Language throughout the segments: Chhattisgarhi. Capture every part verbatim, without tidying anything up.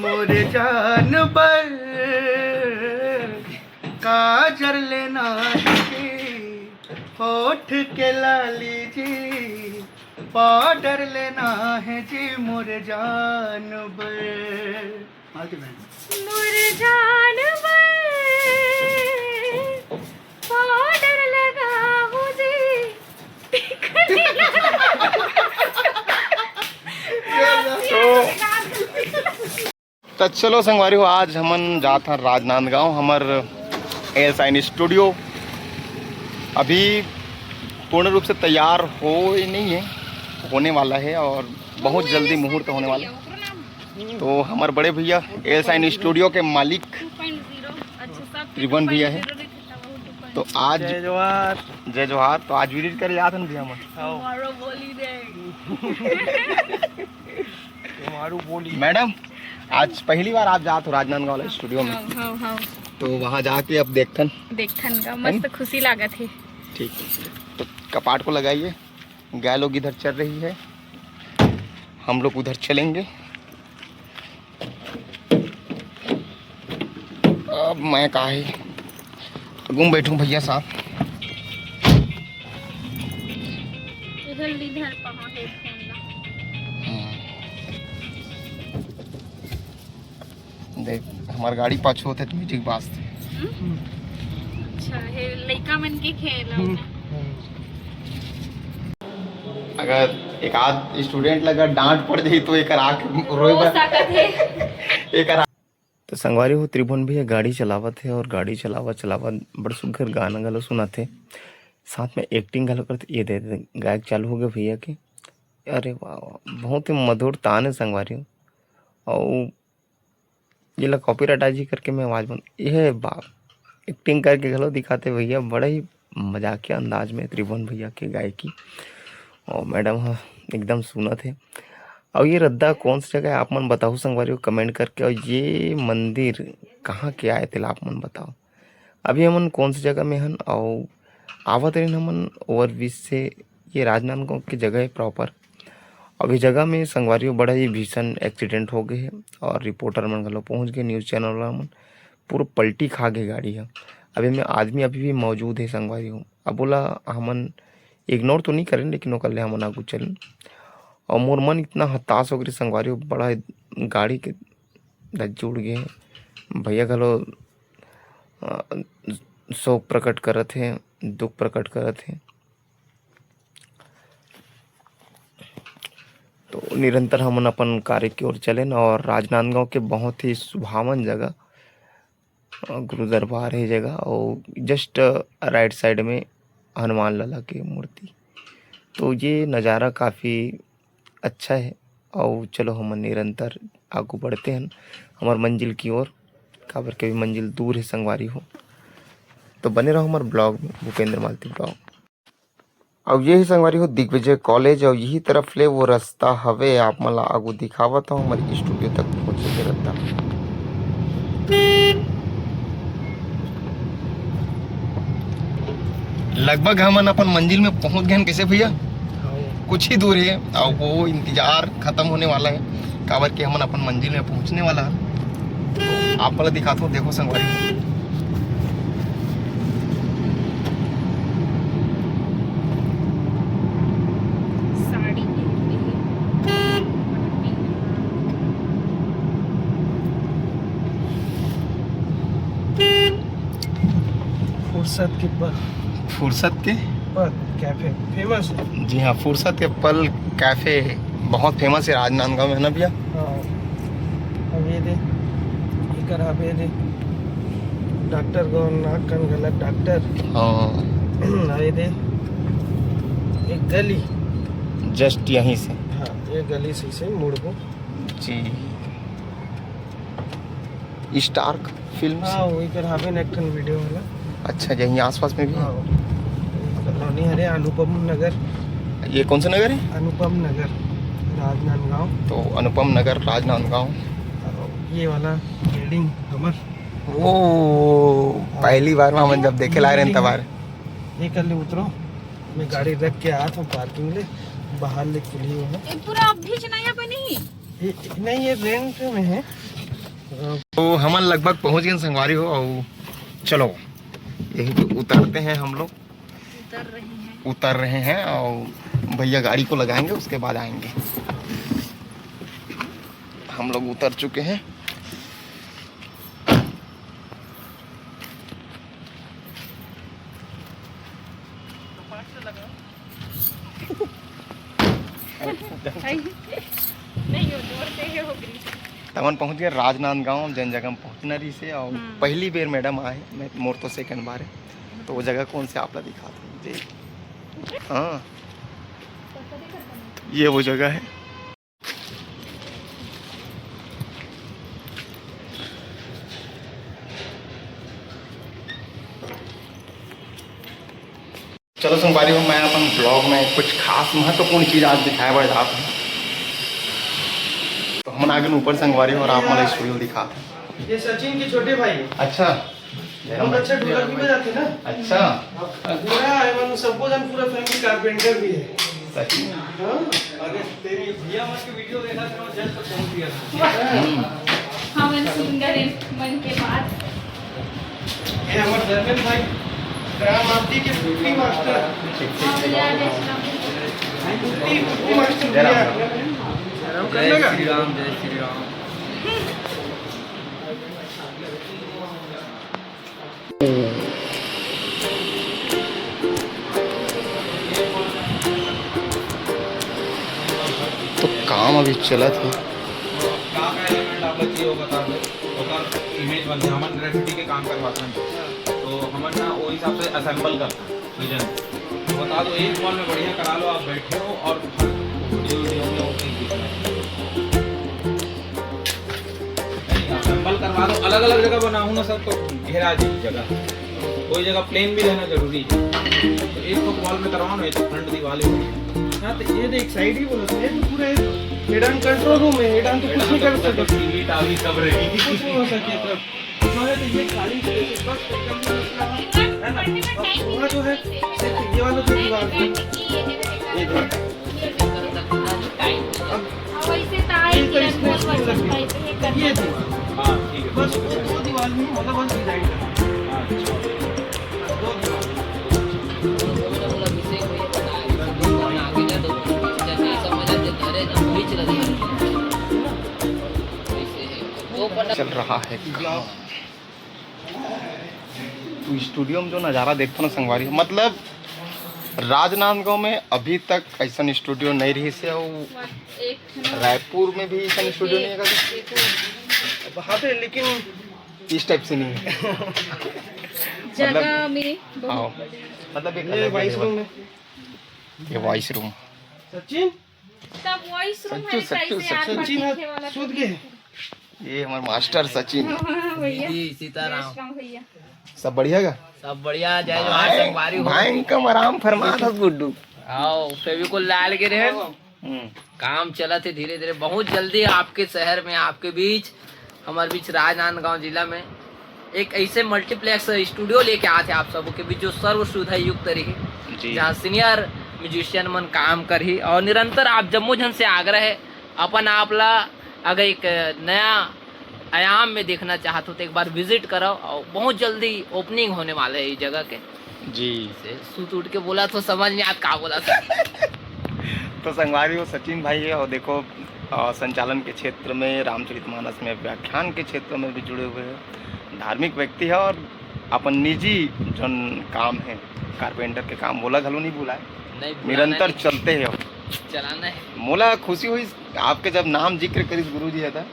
मोर जान बर काजर लेना है जी, होठ के लाली जी, पाउडर लेना है जी मोर जान बर। मोर जान बर पाउडर लगाहूं जी। तो चलो संगवारी हो, आज हमन जात हन राजनांदगांव, हमर एल साइन स्टूडियो अभी पूर्ण रूप से तैयार हो ही नहीं है, होने वाला है और बहुत जल्दी मुहूर्त होने वाला है। तो हमर बड़े भैया एल साइन स्टूडियो के मालिक त्रिभुवन भैया है। तो आज जय जोहार। जय जोहार। तो आज विजिट करे जात हन भैया हमन। आओ। तुम्हारो बोली दे। तुम्हारो बोली। मैडम, आज पहली बार आप जात हो राजनांदगांव वाला स्टूडियो में। हाँ, हाँ, हाँ। तो वहाँ जाके अब देखथन। देखथन का है मस्त ना? खुशी लागत है। ठीक है, तो कपाट को लगाइए, गाय लोग इधर चर रही है, हम लोग उधर चलेंगे। अब मैं का है, आगू में बैठूं भैया साहब। इधर, इधर पाओ हेडफोन ला। हम्म। देख, हमार गाड़ी पाछू होते तो म्यूजिक बाजते। हम्म? अच्छा, हे लइका मन के खेल है। हम्म। अगर एक आध स्टूडेंट ला अगर डांट पड़ जाई तो एकर आँख रोए हो बर सकत है। एकर तो संगवारी हो, त्रिभुवन भैया गाड़ी चलावत हे और गाड़ी चलावत चलावत बड़ सुग्घर गाना घलो सुनाथे, साथ में एक्टिंग घलो करथे। ये दे, दे गायक चालू हो गया भैया के। अरे वाह, वाह, बहुत ही मधुर तान है संगवारी हो। और ये ला कॉपीराइट आ जी करके मैं आवाज बन, ये बाप, एक्टिंग करके घलो दिखाते भैया, बड़ा ही मजाकिया अंदाज में त्रिभुवन भैया के गायकी। और मैडम ह एकदम सुनत हे। और ये रद्दा कौन सी जगह है आप मन बताओ संगवारी हो कमेंट करके। और ये मंदिर कहाँ के आए तेला आप मन बताओ। अभी हमन कौन सी जगह में हन और आवत रहिन हमन ओवरब्रिज से। ये राजनांदगांव के जगह है प्रॉपर। अभी जगह में संगवारी हो बड़ा ही भीषण एक्सीडेंट हो गए है और रिपोर्टर मन घलो पहुंच गए, न्यूज़ चैनल वाला मन। पूरा पलटी खा गए गाड़ी ह। अभी में आदमी अभी भी मौजूद है संगवारी हो। अब बोला हमन इग्नोर तो नहीं करें, लेकिन ओकर ले हमन आगू चलें। और मोर मन इतना हताश हो गए संगवारी हो, बड़ा गाड़ी के धज्जी उड़ गए। भैया घलो, अ, शोक प्रकट करत हे, दुख प्रकट करत हे। तो निरंतर हमन अपन कार्य की ओर चलेन और राजनांदगांव के बहुत ही सुहावन जगह, अ, गुरु दरबार है जगह और just, अ, राइट साइड में हनुमान लाला की मूर्ति। तो ये नज़ारा काफ़ी अच्छा है। और चलो हमन निरंतर आगू बढ़ते हैं हमार मंजिल की ओर, काबर के अभी मंजिल दूर है संगवारी हो। तो बने रहो हमार ब्लॉग में, भूपेंद्र मालती ब्लॉग। अब यही संगवारी हो दिग्विजय कॉलेज और यही तरफ ले वो रास्ता हवे, आप मन ला आगू दिखावत हूँ हमारे स्टूडियो तक पहुँचे के रास्ता। लगभग हमन अपन मंजिल में पहुँच गए हन। कैसे भैया? हाँ। कुछ ही दूर है और वो इंतजार खत्म होने वाला है, काबर कि हमन अपन मंजिल में पहुँचने वाला है। आप वाला दिखाता हूँ, देखो संगवारी। साड़ी पहन के है। फुर्सत के पल। फुर्सत के? पल कैफे फेमस है। जी हाँ, फुर्सत के पल कैफे बहुत फेमस है राजनांदगांव में, है ना भैया? हाँ। अब ये दे, एकर आप ये दे, डॉक्टर गौरनाथ कन गलत डॉक्टर। हाँ। अब ये दे, एक गली। Just यहीं से। हाँ, ये गली से, से मुड़बो। जी। स्टार फिल्म से? हाँ, वही कर हवे न एक ठन वीडियो वाला। अच्छा, यहीं आसपास में भी है? हाँ, कॉलोनी हरे अनुपम नगर। ये कौन सा नगर है? अनुपम नगर, राजनांदगांव। तो अनुपम नगर, राजनांदगांव। ये वाला बिल्डिंग हमर। ओ, हाँ। पहली बार में हमन जब देखे लाए रहन तब आ रहे। ये कर ले उतरो, मैं गाड़ी रख के आया था पार्किंग ले, बाहर ले खुली हुई है। ये पूरा अभी से नया बनी? ये, नहीं, ये रेंट में है। तो हमन लगभग पहुंच गए संगवारी हो, और चलो यहीं पे उतरते हैं हम लोग। उतर रहे हैं। उतर रहे हैं और भैया गाड़ी को लगाएंगे, उसके बाद आएंगे। हम लोग उतर चुके हैं। नहीं, वो जोर से ही हो गई। तमन पहुंच गए राजनांदगांव, जेन जगह हम पहुंचना रहिसे, और हम्म। पहली बेर मैडम आए, मैं, मोर तो सेकंड बार है, तो वो जगह कौन से आप ला दिखा दो जी। हाँ, ये वो जगह है। चलो संगवारी हो, मैं अपन ब्लॉग में कुछ खास महत्वपूर्ण चीज आज दिखाए बर जात हूँ। तो हमन आगे ऊपर संगवारी हो, और आप मन ला स्टूडियो दिखात हूँ। ये सचिन के छोटे भाई। अच्छा। बहुत अच्छा ढोलक भी बजाते ना। अच्छा। पूरा है, मतलब, सबको जन, पूरा फैमिली कारपेंटर भी है। सही में? हाँ। अरे तेरी भैया मन के वीडियो देखा था, जस्ट पहुंच गया था। हम्म। हमन सुंदर है मन के बात। ये हमारे धर्मेंद्र भाई, राम आरती के कुट्टी मास्टर। ठीक, ठीक, हाँ, ठीक। भैया, जय श्री राम। कुट्टी, कुट्टी मास्टर जय राम। भैया। जय श्री राम, जय श्री राम। तो काम अभी चलत हे। का का एलिमेंट आप लोग चाहिए, वो बता दो। ओकर इमेज बनथे, हमन ग्रेफिटी के काम करवाथन, तो हमन ना ओ हिसाब से असेंबल करथन। विजन। तो बता दो, एक वॉल में बढ़िया करा लो, आप बैठे हो और हर वीडियो, वीडियो में वो चीज दिख रहा है। नहीं, असेंबल करवा दो, अलग-अलग जगह बनाऊँ ना सर, तो घेरा जी जगह। कोई जगह प्लेन भी रहना जरूरी है। तो एक तो वॉल में करवाओ ना, ये तो फ्रंट दीवार ही बढ़िया। हाँ, तो ये देख, साइड ही बोलो, ये तो पूरा हेड ऑन कंट्रोल रूम है, हेड ऑन तो कुछ नहीं कर सकते। टीवी टावी सब रहेगी। कुछ नहीं हो सकता। जो है तो ये खाली स्पेस है, बस एकदम, है ना? अब वहाँ जो है, सिर्फ ये वाला जो दीवार है, ये दीवार। अब ये तो इसमें स्क्रीन लगी है। ये दीवार। हाँ, ठीक है। बस वो दो दीवार में ही, मतलब, बस डिजाइन करना है। हाँ, अच्छा। दो दीवार। चल रहा है काम। तो स्टूडियो में जो नज़ारा देखथो ना संगवारी, मतलब राजनांदगांव में अभी तक ऐसा स्टूडियो नहीं रहिसे, अउ रायपुर में भी ऐसा स्टूडियो नहीं है कभी। वहाँ पे, लेकिन इस टाइप से नहीं है। जगह मतलब, में बहुत हाँ, मतलब एक ये अलग वॉइस level। रूम है। ये वॉइस रूम। सचिन, सब वॉइस रूम सच्चू, है, सच्चू, कैसे यार सच्चू। पढ़ने वाला सूत गए। ये हमारे मास्टर सचिन। हाँ, भैया। जी, सीताराम। जय श्री राम भैया। सब बढ़िया का? सब बढ़िया, जय जोहार, भाई, संगवारी हो। भाई, इनका आराम फरमा था गुड्डू। आओ, फेविकोल डाल के रहे। हम्म। काम चलत हे धीरे-धीरे, बहुत जल्दी आपके शहर में, आपके बीच, हमारे बीच राजनांदगांव जिला में एक ऐसे मल्टीप्लेक्स स्टूडियो लेके आत हे आप सबो के बीच, जो सर्व सुविधा युक्त रही, जी। जहाँ सीनियर म्यूजिशियन मन काम करही और निरंतर आप जम्मो झन से आग्रह है, अपन आप ला अगर एक नया आयाम में देखना चाहत हो तो एक बार विजिट करो और बहुत जल्दी ओपनिंग होने वाला है ये जगह के। जी। से सूत उठ के बोला तो समझ नहीं आत का बोला था। तो संगवारी हो, सचिन भाई है और देखो, अ, संचालन के क्षेत्र में, रामचरितमानस में, व्याख्यान के क्षेत्र में भी जुड़े हुए हैं, धार्मिक व्यक्ति है और अपन निजी जौन काम है, कारपेंटर के काम, मोला घलो नहीं बुलाए, नहीं, बुलाना निरंतर नहीं। चलते हैं। चलाना है। मोला खुशी हुई आपके जब नाम जिक्र करिस गुरुजी है था,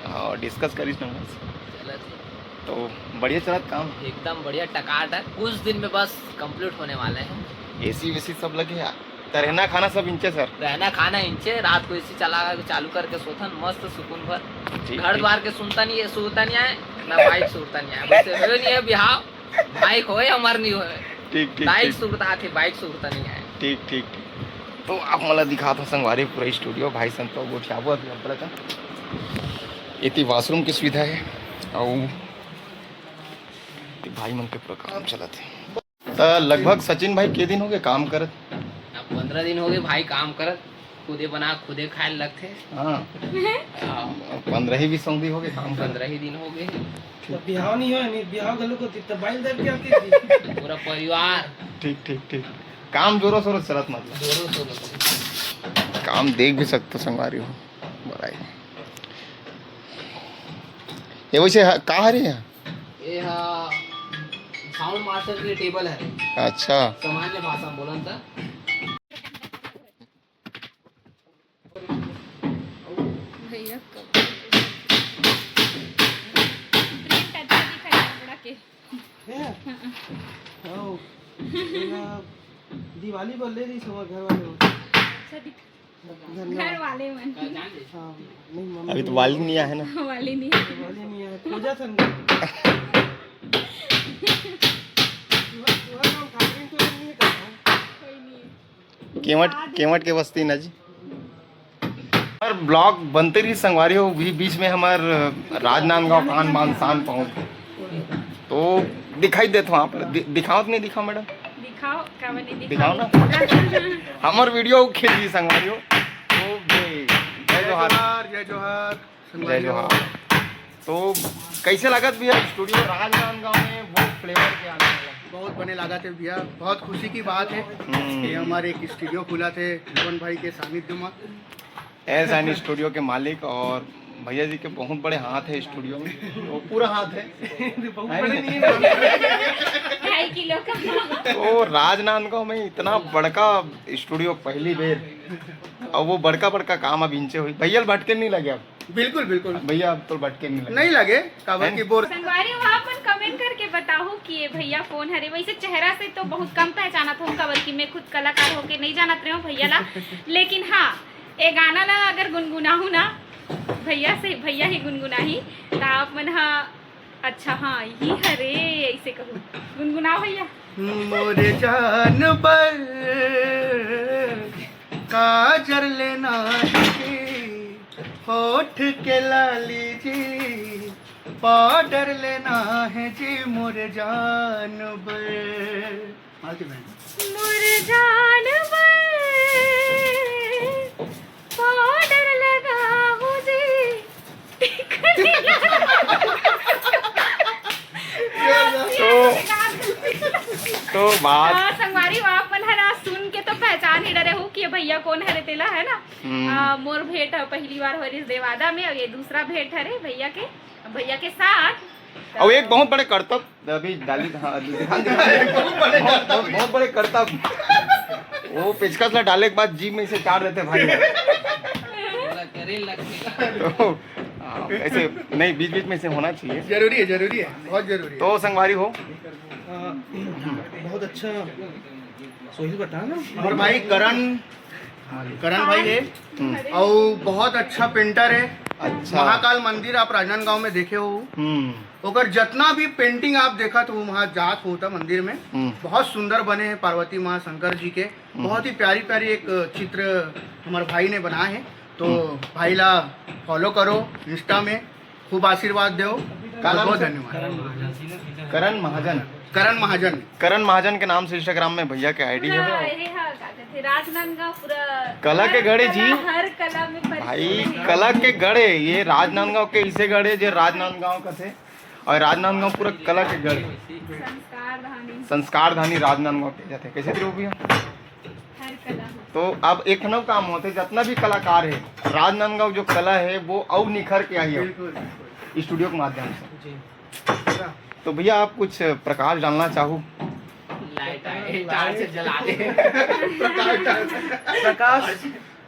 हाँ। और डिस्कस करिस ना बस। चलत है। तो बढ़िया चलत काम। एकदम बढ़िया टकाटक, कुछ दिन में बस कंप्लीट होने वाले हैं। एसी वेसी सब लगे यार। तो रहना खाना सब इंचे सर। रहना खाना इंचे, रात को एसी चला, चालू करके सोथन मस्त सुकून भर। ठीक, घर ठीक। द्वार के सुनता नहीं है, सुरता नहीं आए, ना बाइक सुरता नहीं आए, बस हो नहीं है बिहाव, बाइक होए हमार नहीं होए। ठीक, ठीक, बाइक ठीक। सुरता आथे, बाइक सुरता नहीं आए। ठीक, ठीक, ठीक। तो आप मला दिखात हो संगवारी पूरा स्टूडियो, भाई संतो गोठियाबो अभी हम का। एती वॉशरूम की सुविधा है, अउ भाई मन के पूरा काम चलत है। त लगभग सचिन भाई के दिन हो गए काम करत? अब पंद्रह दिन हो गए भाई काम करत। खुदे बना, खुदे खाए लगथे। हाँ। पंद्रह ही बीस सौंधी हो गए काम कर। पंद्रह ही दिन हो गए। तो बिहाव नहीं हो, नहीं बिहाव गलो को तित्ता बाइल दर क्या की? पूरा परिवार। ठीक ठीक ठीक। काम जोरों शोरों से चलत मतलब। जोरों शोरों से। काम देख भी सकते संगवारी हो। बड़ाई। ये वैसे ह- का हरे है? ये हा साउंड मास्टर के टेबल है। अच्छा। सामान्य भाषा में बोलन त। भैया कब प्रिंट अच्छा दिखा है कपड़ा के। हाँ, एला दिवाली बर ले रही हमारे घर वाले हो। अच्छा दिखा। घर वाले मन। हाँ, नहीं मम्मी अभी तो वाली नहीं आया है ना। वाली नहीं है। दिवाली नहीं आया, खोजा था इनको। तुहर तुहर नाम ठाकरे तो नहीं है कहा। कोई नहीं है। केवट केवट के बस्ती ना जी। हमार ब्लॉग बनते रही संगवारी हो, बीच बीच में हमार राजनांदगांव कान बान शान पहुंच तो दिखाई देत हो आप दि, दिखावत नहीं दिखाओ मैडम? दिखाओ क्या बने दिखाओ ना। हमार वीडियो खींच दी संगवारी हो। तो जय जय जोहार। जोहार, जय जोहार। जय जोहार। तो कैसे लागत भैया स्टूडियो राजनांदगांव में वो फ्लेवर के आने वाला? बहुत बने लागत हे भैया, बहुत खुशी की बात है हम्म। कि हमारे एक स्टूडियो खुला थे भुवन भाई के सानिध्य में। एस एंड स्टूडियो के मालिक और भैया जी के बहुत बड़े हाथ है स्टूडियो में, वो पूरा हाथ है। बहुत बड़े नहीं है। ढाई किलो का। तो राजनांदगांव में इतना बड़का स्टूडियो पहली बेर, और वो बड़का बड़का काम अब इंचे हुई। भैया भटके नहीं लगे अब? बिल्कुल बिल्कुल। भैया अब तो भटके नहीं लगे। नहीं लगे, काबर की बोर। संगवारी हो, आप मन कमेंट करके बताओ कि ये भैया कौन हरे। वैसे चेहरा से तो बहुत कम पहचानत हूँ, काबर कि मैं खुद कलाकार होके नहीं जानत रहे हूँ भैया ला। लेकिन हाँ, ये गाना ला अगर गुनगुनाहू ना भैया से, भैया ही गुनगुनाही, तो आप मन हा अच्छा हाँ ही हरे ऐसे कहू। गुनगुनाओ भैया। मोरे जान बर काजर लेना जी, होठ के लाली जी, पाउडर लेना है जी मोरे जान बर। आगे बहन। मोर जान बर पाउडर लगाहू जी। तो तो बात हाँ, संगवारी हो, आप मन हर आज सुन के तो पहचान ही डरे हो कि ये भैया कौन हरे तेला, है ना? हम्म। आ, मोर भेंट ह पहली बार होरिस देवादा में, और ये दूसरा भेंट हरे भैया के। भैया के साथ। और एक बहुत बड़े करतब अभी डाली, हाँ, दिखा, दिखा, बहुत, बहुत, बहुत बड़े करतब। वो पेचकस ला डाले के बाद जीभ में इसे चाट देते भाई। पूरा करे लगेगा। तो हाँ, ऐसे नहीं, बीच बीच में इसे होना चाहिए। जरूरी है, जरूरी है, बहुत जरूरी है। तो संगवारी हो, हाँ, बहुत अच्छा। सोहेल बता ना। और भाई करण, करण भाई है, हम्म, और बहुत अच्छा पेंटर है। अच्छा। महाकाल मंदिर आप राजनांदगांव में देखे हो, हम्म ओकर जितना भी पेंटिंग आप देखा तो वहाँ जात होता मंदिर में, हम्म। बहुत सुंदर बने हैं पार्वती माँ शंकर जी के। बहुत ही प्यारी प्यारी एक चित्र हमारे भाई ने बनाए हैं, तो भाई ला फॉलो करो इंस्टा में, खूब आशीर्वाद दो। का नाम बहुत से? धन्यवाद। करण महाजन। करण महाजन। करण महाजन के नाम से इंस्टाग्राम में भैया के आईडी पूरा है। ये हा, का कहते, राजनांदगांव पूरा कला के हर गढ़ है कला, जी। हर कला में परिपूर्ण भाई है। कला के गढ़ है ये, राजनांदगांव के इसे गढ़ है जो राजनांदगांव का थे, और राजनांदगांव पूरा कला के गढ़, संस्कार धानी संस्कार धानी राजनांदगांव के जाते। कैसे थे भैया? हर कला। तो अब एक ठन काम होते, जितना भी कलाकार है, राजनांदगांव जो कला है वो और निखर के आई है बिल्कुल, बिल्कुल। स्टूडियो के माध्यम से। जी। तो भैया आप कुछ प्रकाश डालना चाहो? लाइट आए, टार्च जला दे। प्रकाश,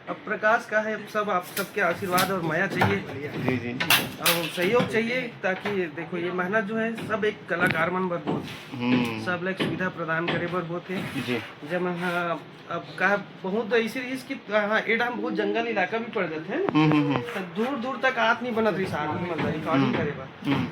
अब प्रकाश का है, सब आप सबके आशीर्वाद और मया चाहिए जी जी। और सहयोग चाहिए, ताकि देखो ये मेहनत जो है सब एक कलाकार मन बर बहुत, हम्म। सब ला एक सुविधा प्रदान करे बर होत हे। जी। जब हाँ, अब कहा बहुत ऐसे रहीस कि हाँ, ए डाहर बहुत जंगल इलाका भी पड़ जाते हैं ना, हम्म हम्म हम्म। तो दूर दूर तक आत नहीं बनत रहीस आदमी मतलब रिकॉर्डिंग करे बर। हम्म।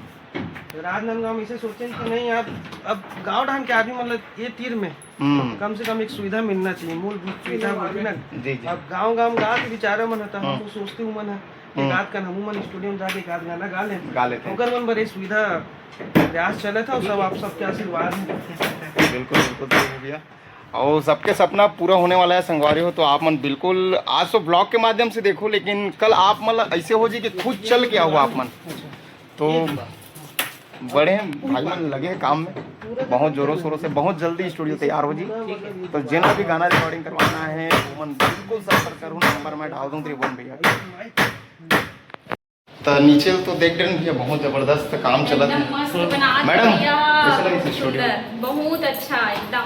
राजनांदगांव में इसे सोचे कि नहीं, अब अब गांव डाहर के आदमी मतलब ये तीर में हम्म। कम से कम एक सुविधा मिलना चाहिए, मूलभूत सुविधा बोलते ना। जी जी। अब गांव गांव गा के बेचारे मन होता, हम हम्म। तो सोचते हूँ मन है हम्म। एक आध कन हमू मन स्टूडियो में जाके एक आध गाना गा लें, गा लेते हैं। ओकर मन बर ये सुविधा प्रयास चले था, सब आप सबके आशीर्वाद है। बिल्कुल बिल्कुल, तो हो गया। और सबके सपना पूरा होने वाला है संगवारी हो। तो आप मन बिल्कुल आज तो ब्लॉग के माध्यम से देखो, लेकिन कल आप मन ऐसे हो जी कि खुद चल के आओ आप मन। तो बड़े भाई मन लगे हैं काम में बहुत जोरों शोरों से, बहुत जल्दी स्टूडियो तैयार हो जी। तो जिन भी गाना रिकॉर्डिंग करवाना है वो मन बिल्कुल संपर्क करूँ, नंबर मैं डाल दूँ त्रिभुवन भैया के। तो नीचे तो देख रहे हैं भैया, बहुत जबरदस्त काम चलत एकदम है। मस्त बना मैडम, दिया। कैसे लगी स्टूडियो? सुंदर, बहुत अच्छा एकदम।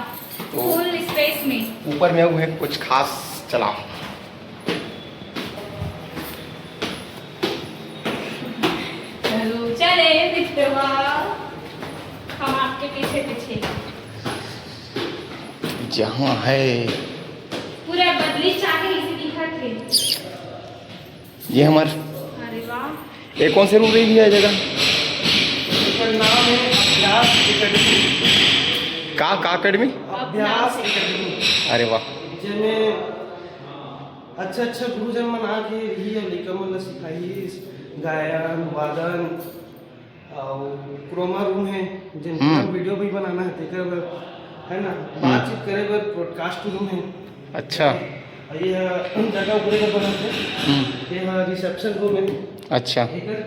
तो फुल स्पेस में। ऊपर में वो है कुछ खास चला। चलो, चले मित्रवा, हम आपके पीछे पीछे। जहाँ है पूरा बदली चाहे इसे दिखा थे। ये हमारे अरे वाह। ये कौन से रूम रही है जगह? एकर नाम है अभ्यास एकेडमी। का, का एकेडमी? अभ्यास एकेडमी। अरे वाह। जेमे अच्छा अच्छा गुरुजन मन आके रही है, लइका मन ला सिखाही गायन, वादन, और क्रोमा रूम है, जिन हम्म। वीडियो भी बनाना है तेकर बर, है ना, हम्म। बातचीत करे बर पॉडकास्ट रूम है। अच्छा। और ये जगह ऊपरे का बना है, हम्म। ये रिसेप्शन रूम है। अच्छा। एकर,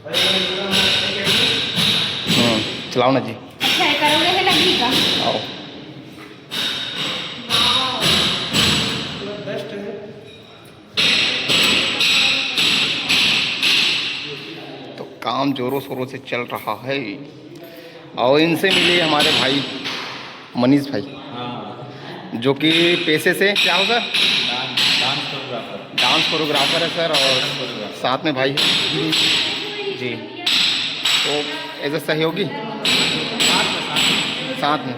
और ये पूरा हमारा एक हम्म, चलाओ ना जी। अच्छा, ये करोगे है लगी का? आओ। पूरा बेस्ट है। तो काम जोरों शोरों से चल रहा है। और इनसे मिले हमारे भाई मनीष भाई, हाँ। जो कि पेशे से क्या हो sir? Dance, dance choreographer. Dance choreographer है सर, और डांस कोरियोग्राफर। साथ में भाई है। जी। तो एज ए सहयोगी साथ में, साथ में। साथ में।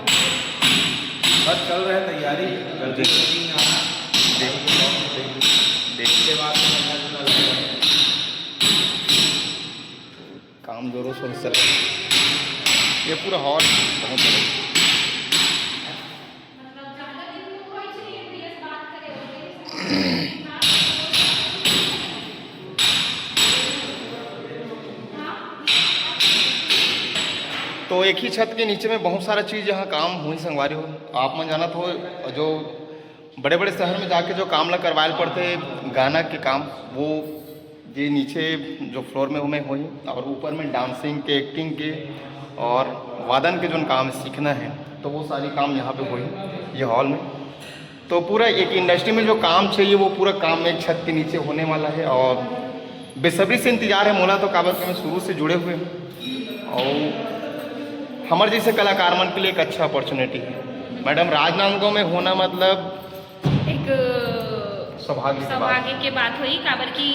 बस चल रहा है तैयारी, जल्दी जी। शूटिंग आना, जी। देख, देख। उसके बाद में नया जुड़ा लगेगा। काम जोरों शोरों से चल रहा है। ये पूरा हॉल बहुत बड़ा है। तो एक ही छत के नीचे में बहुत सारा चीज़ यहाँ काम हुई संगवारी हो। आप मन जानत हो जो बड़े बड़े शहर में जाके जो काम ला करवाए ल पड़थे गाना के काम, वो जे नीचे जो फ्लोर में ओमे होही, और ऊपर में डांसिंग के, एक्टिंग के और वादन के जो काम सीखना है, तो वो सारी काम यहाँ पे होही ये हॉल में। तो पूरा एक इंडस्ट्री में जो काम चाहिए वो पूरा काम एक छत के नीचे होने वाला है। और बेसब्री से इंतजार है मोला तो, काबर के मैं शुरू से जुड़े हुए हूँ। और हमारे जैसे कलाकार मन के लिए एक अच्छा अपॉर्चुनिटी है। मैडम, राजनांदगांव में होना मतलब एक सौभाग्य की बात। सौभाग्य के बात होही, काबर कि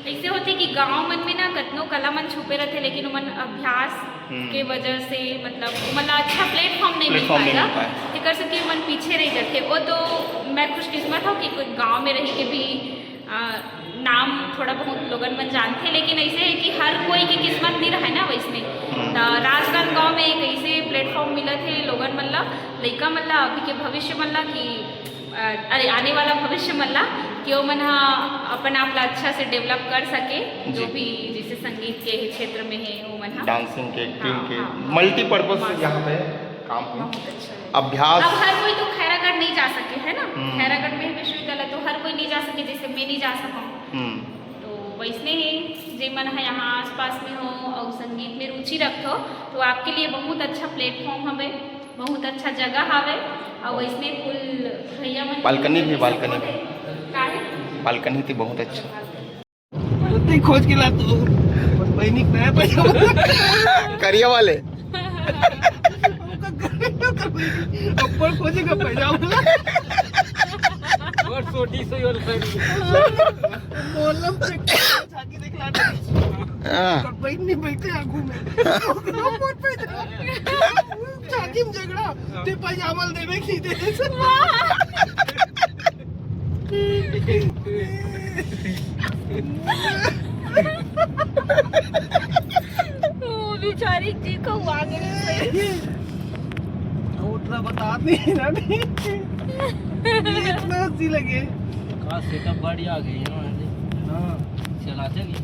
ऐसे होथे कि गांव मन में ना कतनो कला मन छुपे रहथे, लेकिन ओमन अभ्यास हम्म। के वजह से, मतलब, ओमन ला अच्छा प्लेटफॉर्म नहीं मिल प्लेटफॉर्म नहीं पाएगा। मिल पाए। तेकर से कि ओमन पीछे रह जाथे। वो तो मैं खुशकिस्मत हूँ कि कोई गांव में रह के भी, आ, नाम थोड़ा बहुत लोगन मन जानथे, लेकिन ऐसे है कि हर कोई के किस्मत नहीं रहे ना वैसने। हम्म। त राजनांदगांव में एक ऐसे प्लेटफॉर्म मिलत है लोगन मन ला, लइका मन ला, अभी के भविष्य मन ला कि, अ, अरे, आने वाला भविष्य मन ला कि ओमन ह अपन आप ला अच्छा से डेवलप कर सके, जो जी। भी जैसे संगीत के क्षेत्र में है, ओमन ह। डांसिंग के, एक्टिंग हाँ, के, हाँ, हाँ। मल्टीपर्पज मस्त। यहाँ पे काम हुई। बहुत अच्छा है। अभ्यास। अब हर कोई तो खैरागढ़ नहीं जा सके, है ना? हम्म। खैरागढ़ में विश्वविद्यालय तो हर कोई नहीं जा सके, जैसे मैं नहीं जा सकूँ। हम्म। तो वैसने ही जे मन ह यहाँ आसपास में हो और संगीत में रुचि रखथो, तो आपके लिए बहुत अच्छा प्लेटफॉर्म हवे, बहुत अच्छा जगह हवे। और वैसने फुल भैया मन बालकनी भी, बालकनी भी। काहे? बालकनी थी बहुत अच्छा। तैं खोज के ला तो बहिनी के नया पैजामा। करिया वाले। ओकर खोजे का पैजामा ला। और छोटी सी और साड़ी। मोलम से झांकी दिखला दे। हाँ। ओकर बहिनी बैठे आगू में। ओकरो मोर पैजामा। झांकी में झगड़ा। तैं पैजामा देवे की दे। ओ बेचारी जी को आगे नहीं सही। उतना बता नहीं ना, नहीं। इतना हंसी लगे। का सेटअप बढ़िया आ गई है ना। हाँ। चलाते नीचे